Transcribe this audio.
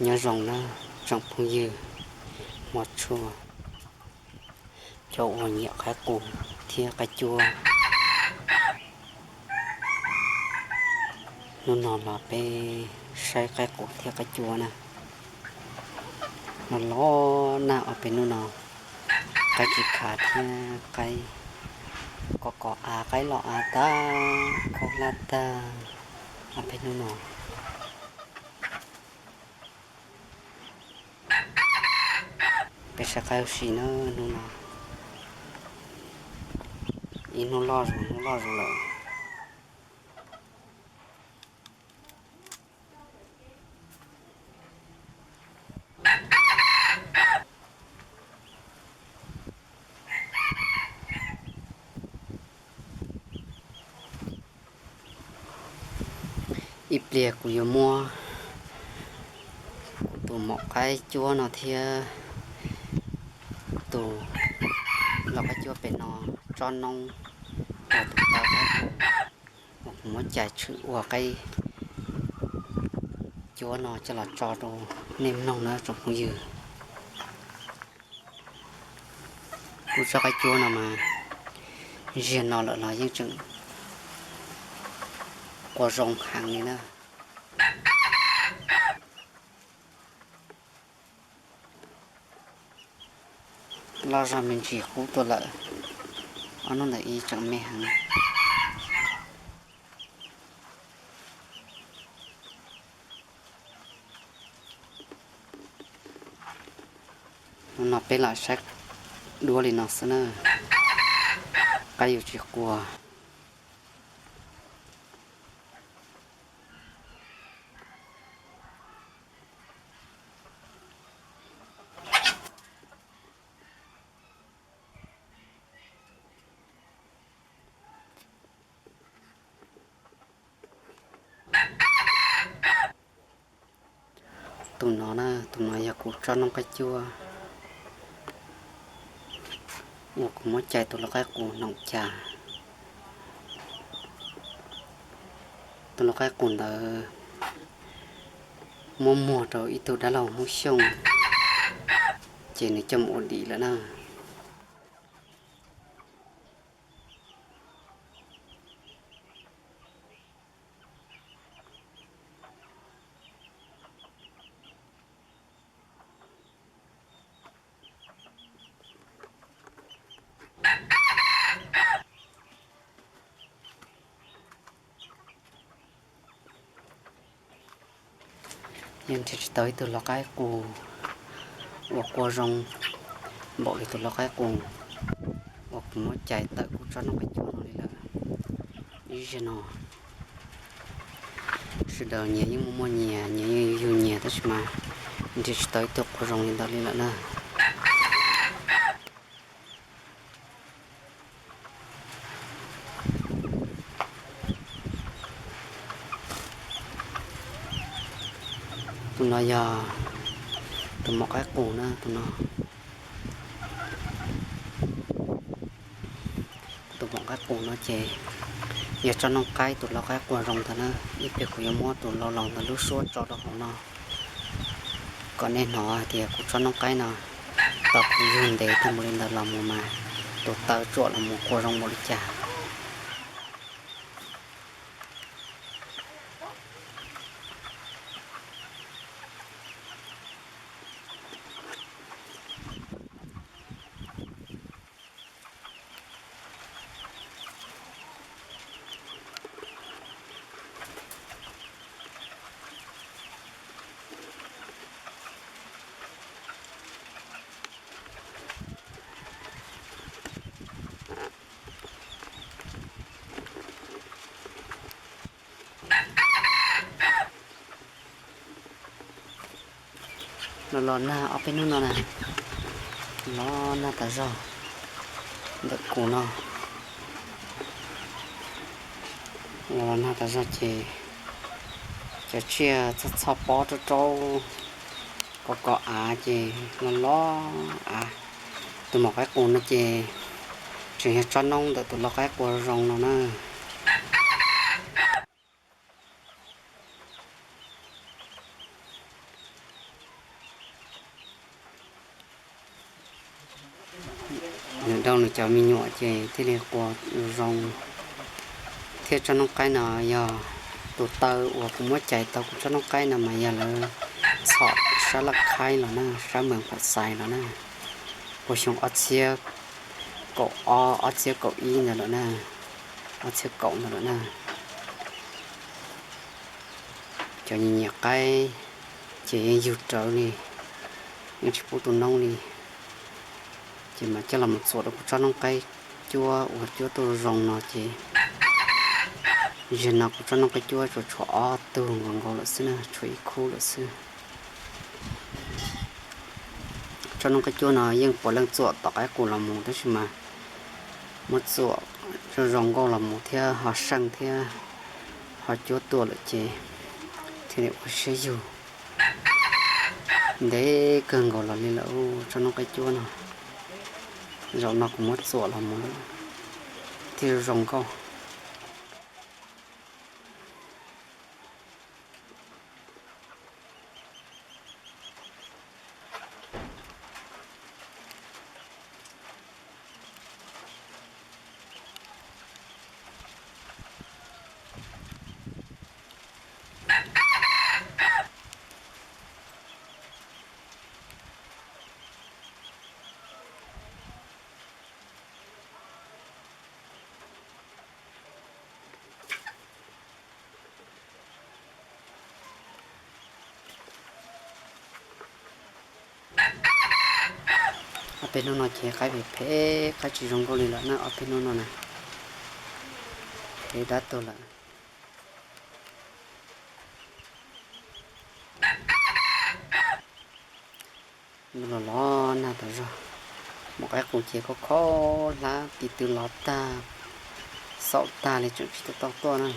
Nyob zoo na tsoom phooj ywg, hmov tshua, cov uas nyiam qaib qus thiab qaib cuab. Hnub no los peb saib qaib qus thiab qaib cuab na. Los los nag ob peb hnub no, qaib tsis khav thiab qaib kos kos av, qaib los av tag, khaub hlab tag ob peb hnub no. Peb saib qaib ua si na, hnub no ib hnub loj zus hnub loj zus lawm. Ib pliag kuv yuav muab kuv tus maum qaib cuab no thiab tus lau qaib cuab pem no tsob noob ua tus taw qaib qus uas kuv muab cais tshwm ua qaib cuab no coj los tso rau nej mloog na tsoom phooj ywg. Kuv tsob qaib cuab no mas ziag no lawm los yeej tseem qua zoo heev li na. Loj zog me ntsis qub tuaj lawm, ob hnub ntawm ib tseem me heev. Hnub no peb lam saib duab li no xwb na, qaib yuav tsis qua. Tus no na, tus no yog kuv tsob noob qaib cuab uas kuv muab cais tus lau qaib qus noom cas. Tus lau qaib qus ntawd muab muag rau ib tug dab laug Hmoob Xyooj, ces nws coj mus ua dim lawm na. Yeej nrhiav tsis tau ib tug lau qaib qus uas qua zoo npaum li tus lau qaib qus uas kuv muab cais tawm kuv tsob noob qaib cuab no li lawm. Ib zaug no sawv daws nyias yeej muaj muaj nyias, nyias yeej yug yug nyias, tab sis mas nrhiav tsis tau ib tug qua zoo li ntawd li lawm na. Tus no yog tus maum qaib qus na, tus no. Tus maum qaib qus no ces yog tsob noob qaib tus lau qaib qua zoo ntawd na. Ib pliag kuv yuav muab tus lau laus ntawd lub suab tso rau hauv no kom nej hnov hais tias kuv tsob noob qaib no tau kuv yug ntev tag npaum li ntawd los mus mas tus taw tsuam los mus qua zoo npaum li cas. Los los nag ob peb hnub no na, los nag tas zog ntawm kuv no. Los los nag tas zog ces cov tsiaj txhob txhob pob raub raub, kos kos av ces los los av. Tus maum qaib qus no ces tseem yog tsob noob ntawm tus lau qaib qua zoo no na. Cov me nyuam ces thiaj li qua zoo. Thiab tsob noob qaib no yog tus taw uas kuv muab cais tau kuv tsob noob qaib no mas yog lawv txhom sab Laj Khaib los na, sab Mees Pam Xais los na, puag xyoo ob txhiab kaum ob, ob txhiab kaum ib ntawd lawm na, ob txhiab kaum ntawd lawm na. Cov nyiam nyiam qaib ces yeej yug rawv li, yeej tsis pub tus noob li. Ces mas coj los mus txuam rau kuv tsob noob qaib cuab uas cuab tuaj zoo no ces, zaum no kuv tsob noob qaib cuab tsuas tshuav ob tug nkaus nkaus lawm xwb na, tshuav ib khub lawm xwb. Tsob noob qaib cuab no yeej puav leej txuam tom qaib qus los mus tab sis mas muab txuam zoo zoo nkauj los mus thiab ho seej thiab ho cuab tuaj lawm ces thiaj li ua siab yug ntev kawg nkaus los li lawm tsob noob qaib cuab no. Zaum no kuv muab txuam los mus thiaj zoo nkauj. Ob peb hnub no ces qaib phem phem, qaib tsis zoo nkauj li lawm na, ob peb hnub no na, phem dab tuag lawm. Los los nag tas zog, mus qaib qus ces khaub khaub hlab, tiv tw los tag, xaum tag li tseem tsis tau tau tuaj na.